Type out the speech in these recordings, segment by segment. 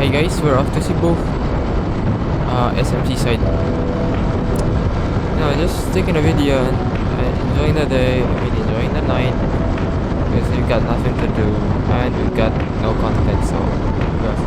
Hi guys, we're off to Cebu. SM Seaside. No, just taking a video and enjoying the day. I mean, enjoying the night because we've got nothing to do and we've got no content. So, yes.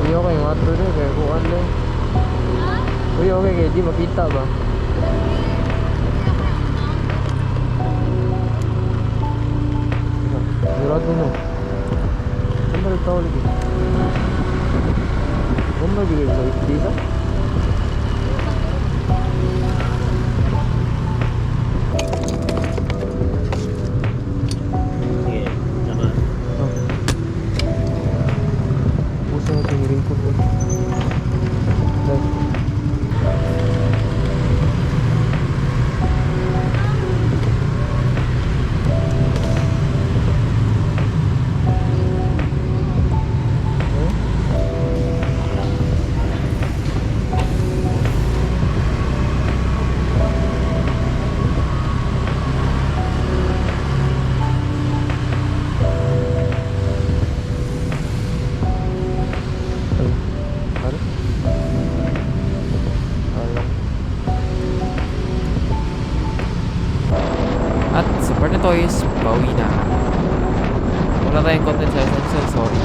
Uy, okay, mga true din. Kaya kuhan lang. Uy, okay, kaya di makita ba? Sigurado no. Saan ba tao lagi? Saan ba bigay sa dito? Sige, tama. Oh. Puso na itong raincoat ko. Dahil. Hmm? Ay, ano? Alam. At sa part na to is pauwi na. Wala tayong content sa SM, so sorry.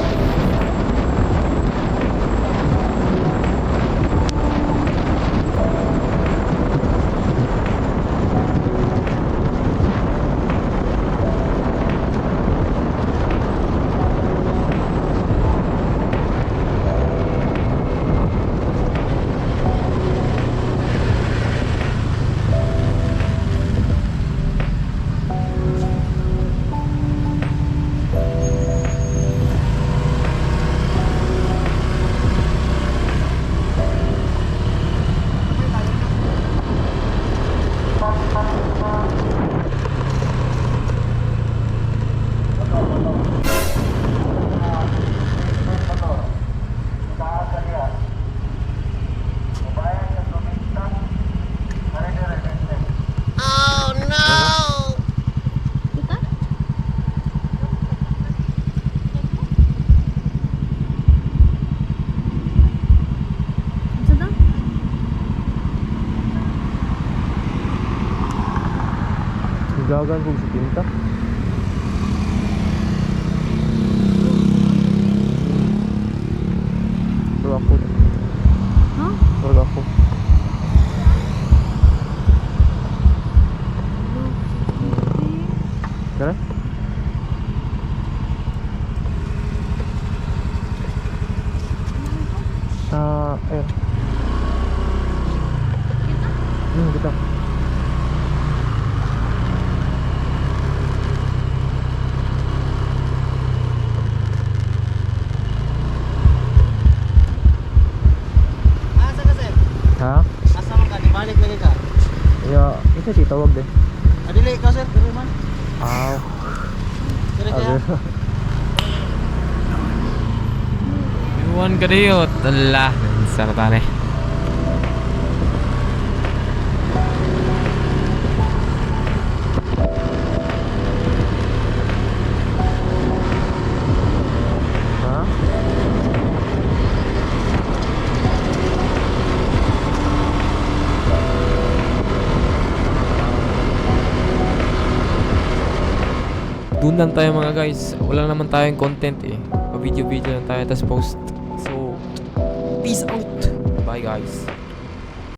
Kita? Unsa daw? Dagan kong si Pinta. Pero ako, Ha? pero ako. Tara. Ah, ayun. Kita? Kita. Asa ka, sir? Ha? Asa man ka? Balik lagi ka. Ya, ito si tawag din. Adili ikaw, sir. Dili man. Ah, Dili kaya. Iwan ka diyo. Tala. Sartane. Ha? Doon lang tayo, mga guys. Wala naman tayong content eh. Video-video lang tayo, tapos post. So, peace out. Bye, guys.